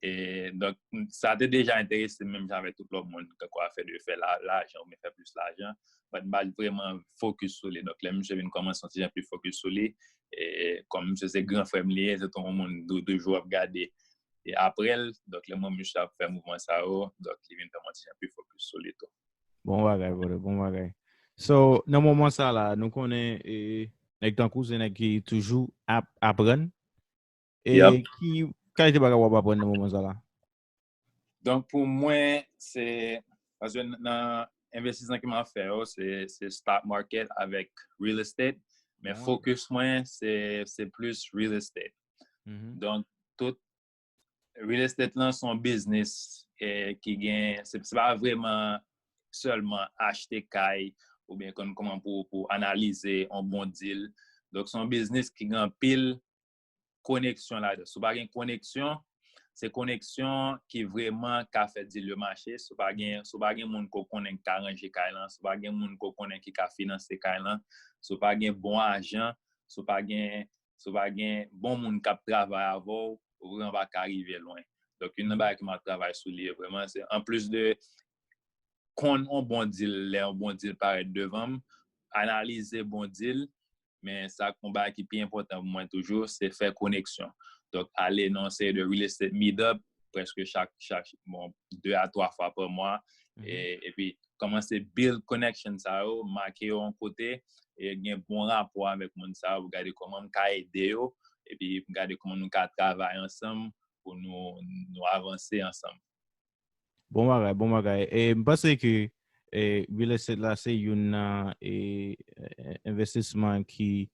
E, donk, sa te deja enterese m menm jan avèk tout lòt moun, kankou afè de fè la, lajan oubyen fè plis lajan. But m pa t vreman fokis sou li. Donk, lè misye vin kòmanse yon ti jan plis fokis sou li, e kòm misye se gran frè m li ye, se te yon moun m tou- toujou ap gade e apre l. Donk, lè m wè misye ap fè mouvman sa yo, donk, li vin fè m yon ti jan plis fokis sou li tou. Bon bagay, brother, bon bagay. So, nan moman sa la, nou konnen e, nèg tankou se nèg ki toujou ap aprann. E ki kalite bagay w ap aprann nan moman sa la? Donk, pou mwen, se, paske nan envestisman ke m ap fè yo, se, se stock market avèk real estate. Men fokis mwen, se, se plis real estate. Donk, tout real estate lan se yon biznis e, ki gen, se, se pa vreman sèlman achte kay oubyen konn kòman pou, pou analize yon bon deal. Donk, se yon biznis ki gen anpil koneksyon ladan. Si w pa gen koneksyon, se koneksyon ki vreman ka fè deal yo mache. Si w pa gen, si w pa gen moun ke w konnen ki ka ranje kay lan, si w pa gen moun ke w konnen ki ka finanse kay lan, si w pa gen bon ajan, si w pa gen, si w pa gen bon moun k ap travay avè w, ou vreman pa ka rive lwen. Donk, youn nan bagay ke m ap travay sou li vreman, se anplis de konn yon bon deal, lè yon bon deal parèt devan m, analize bon deal, men sa k yon bagay ki pi enpòtan pou mwen toujou, se fè koneksyon. Donk, ale nan yon seri de real estate meetup, prèske chak, chak, bon, de a twa fwa pa mwa, e, epi kòmanse build connection sa yo, make yo yon kote, e gen bon rapò avèk moun sa yo, pou gade kòman m ka ede yo, epi gade kòman nou ka travay ansanm pou nou, nou avanse ansanm. Bon bagay, bon bagay. E m panse ke e, real estate la se youn nan e, e, envestisman ki,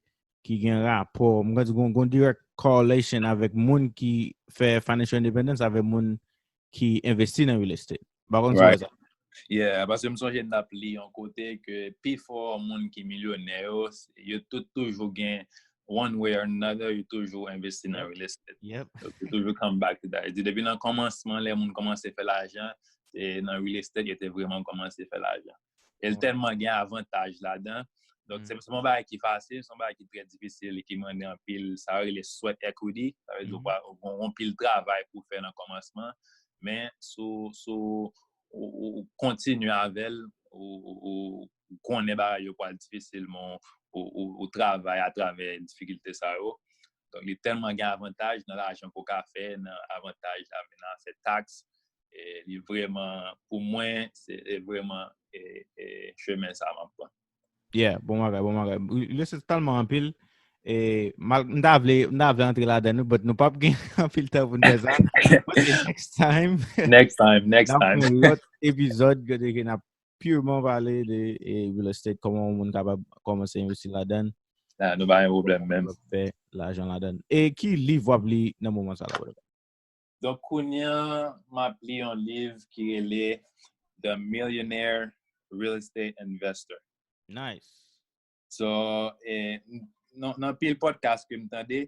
ki gen rapò, m ka di gon, gon direct correlation avèk moun ki fè financial independence avèk moun ki envesti nan real estate. M pa konn si w wè sa. Yeah, paske m sonje m t ap li yon kote ke pifò moun ki milyonè yo, yo tout toujou gen, one way or another, yo toujou envesti nan real estate. Yo toujou come back to that. Depi nan kòmansman, lè moun kòmanse fè lajan, se nan real estate yo te vreman kòmanse fè lajan. E l tèlman gen avantaj ladan. Donk, se, se yon bagay ki fasil, se yon bagay ki trè difisil e ki mande anpil, sa yo rele sweat equity. Sa vle di ou pa, ou gon anpil travay pou fè nan kòmansman. Men, si w, si w, ou, ou, ou kontinye avè l, ou, ou, ou konnen bagay yo pral difisil, men ou, ou, ou travay atravè difikilte sa yo. Donk, li tèlman gen avantaj nan lajan ke w ka fè, nan avantaj nan afè taks. E li vreman, pou mwen, se e vreman e, e chemen sa m ap pran. Yeah, bon bagay, bon bagay. Li se tèlman anpil. E, mal, m ta vle, m ta vle antre ladan nou, but nou p ap gen anpil tan pou n fè sa. But next time, Next time, next n ap time. fè yon lòt epizòd kote ke n ap purman pale de e, real estate, kòman yon moun kapab kòmanse envesti ladan l, Ah, nou pa gen pwoblèm menm. fè lajan ladan l. E ki liv w ap li nan moman sa la, brother? Donk, kounye a, m ap li yon liv ki rele The Millionaire Real Estate Investor. Nice. So, eh, nan, nan pil podcast ke m tande,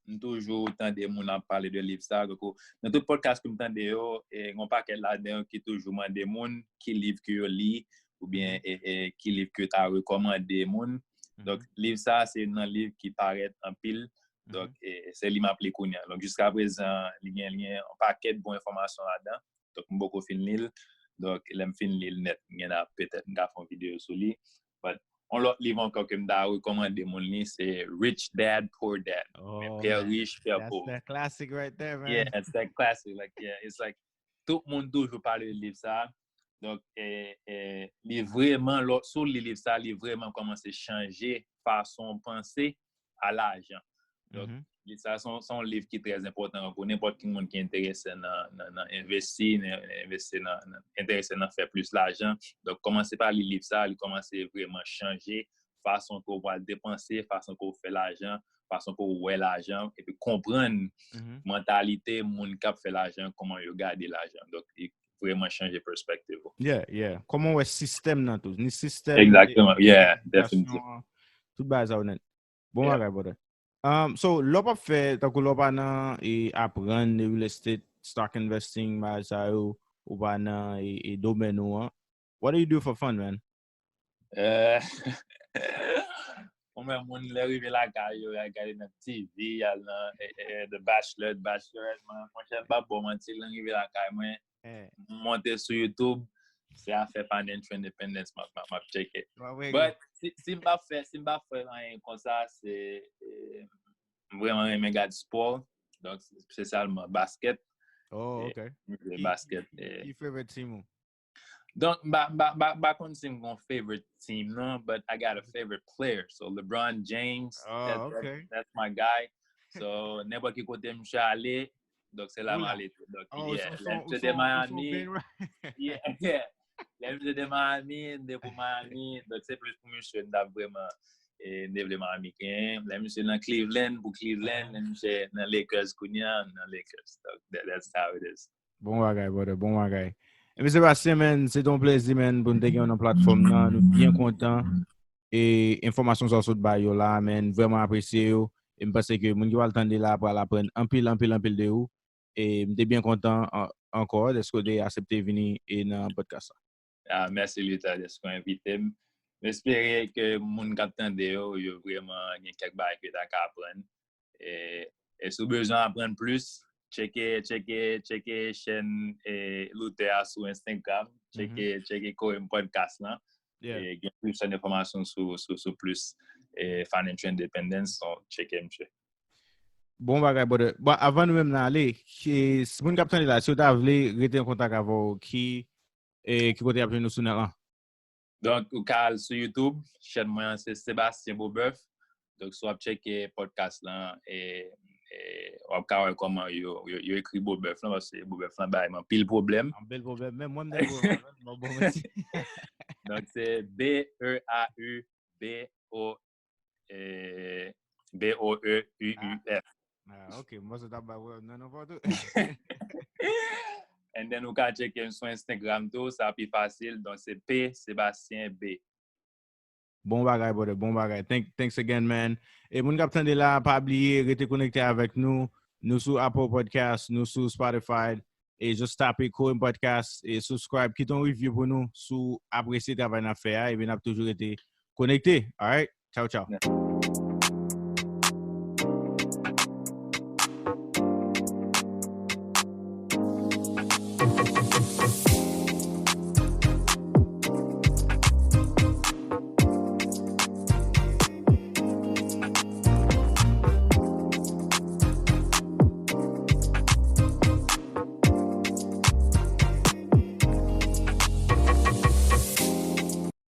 m toujou tande moun ap pale de liv sa. Donk, nan tout podcast ke m tande yo, eh, gen yon pakèt ladan yo ki toujou mande moun ki liv ke yo li, oubyen eh, eh, ki liv ke yo ta rekòmande moun. Donk, liv sa, se youn nan liv ki parèt anpil. Donk, eh, se li m ap li kounye a. Donk, jiska prezan, li gen, li gen yon pakèt bon enfòmasyon ladan. Donk, m poko fin li l. Donk, lè m fin li l nèt, m gen a petèt m ka fè yon videyo sou li. But, yon lòt liv ankò ke m ta rekòmande moun li, se Rich Dad, Poor Dad. Pè Rich, Pè Pov. That's that classic right there, man. Yeah, it's that classic. Like, yeah, it's like, tout moun toujou pale de liv sa. Donk, eh, eh, li vrèman, lè w li liv sa, li vrèman kòmanse chanje fason w panse a lajan. Donk, liv sa se yon, se yon liv ki trè enpòtan pou nenpòt ki moun ki enterese nan, nan, nan envesti, nan, nan envesti nan, nan, enterese nan fè plis lajan. Donk, kòmanse pa li liv sa, li kòmanse vrèman chanje fason ke w pral depanse, fason ke w fè lajan, fason ke w wè lajan, epi konprann mantalite moun k ap fè lajan, kòman yo gade lajan. Donk, li vrèman chanje pèspektiv ou. Yeah, yeah. Kòman w wè sistèm nan tou? Ni sistèm, Exactement, yeah, definitely. Tout bagay sa yo nèt. Bon bagay, brother. Um, so, lè w p ap fè, tankou lè w pa nan e aprann de real estate, stock investing, bagay sa yo, ou pa nan e, e domèn ou an, what do you do for fun, man? Eh, mwen menm, moun lè rive lakay yo, y al gade nan T V, y al nan eh, eh, The Bachelor, The Bachelorette, mwen, monchè, m p ap ba w manti, lè m rive lakay mwen, m monte sou YouTube, se afè financial independence m ap, m ap, m ap tcheke. But si, si m pa fè, si m pa fè anyen konsa, se eh, m vrèman renmen gade spò. Donk, espesyalman basket. Oh, ok. M jwe basket. Eh. Ki favorite team ou? Donk, m pa, m pa, m pa, m pa konn si m gon favorite team, non, but I got a favorite player. So, LeBron James, Oh, that's, ok. That's my guy. So, nenpòt ki kote m ale, donk se la m ale. Donk, yeah, lè m sete Miami, yeah, yeah. Lè m sete Miami, m te pou Miami, donk se plis pou misye m t ap vrèman, eh, m te vle Miami genyen. Lè misye nan Cleveland, pou Cleveland, lè misye nan Lakers kounye a, nan Lakers. Donk, that, that's how it is. Bon bagay, brother, bon bagay. Ebyen, Sébastien, man, se te yon plezi, man, pou n te gen w nan platfòm nan. Nou byen kontan. E enfòmasyon sa w sot bay yo la, man, vrèman apresye yo. E m panse ke moun ki pral tande la pral aprann anpil, anpil, anpil de ou. E m te byen kontan an- ankò dèske w te aksepte vini e nan podcast la. Ah, mèsi, Luther, dèske w envite m. M espere ke moun k ap tande yo, yo vrèman gen kèk bagay ke yo ta ka aprann. E, e si w bezwen aprann plis, tcheke, tcheke, tcheke chèn eh, Luther a sou Instagram, tcheke, tcheke Korim Podcast lan. Yeah. E gen plis enfòmasyon sou, sou, sou plis eh, financial independence, so tcheke misye. Bon bagay, brother. Bon, avan nou menm nan ale, ki- si moun k ap tande la, si yo ta vle rete an kontak avè w, ki, e, ki kote y ap jwenn nou sou nèt lan? Donk, ou ka al sou YouTube, chèn mwen an se Sébastien Beaubœuf. Donk, si w ap tcheke podcast lan, e, e, w ap ka wè kòman yo, yo, yo ekri Beaubœuf lan, paske Beaubœuf lan bay m anpil pwoblèm. Anpil pwoblèm. Menm mwen, m te pwoblèm, m ap ba w manti. Donk, se B E A U B O, eh, B O E U U F. Ah, ok, m panse w t ap ba w nan non pa w tou. And then, ou ka tcheke m sou Instagram tou, sa pi fasil. Donk, se P Sébastien B. Bon bagay, brother, bon bagay. Thank, thanks again, man. E moun k ap tande la, pa bliye, rete konekte avèk nou. Nou sou Apple Podcast, nou sou Spotify. E just tape Korim Podcast e subscribe. Kite yon review pou nou si w apresye travay n ap fè a. Epi n ap toujou rete konekte. Alright? Ciao, ciao.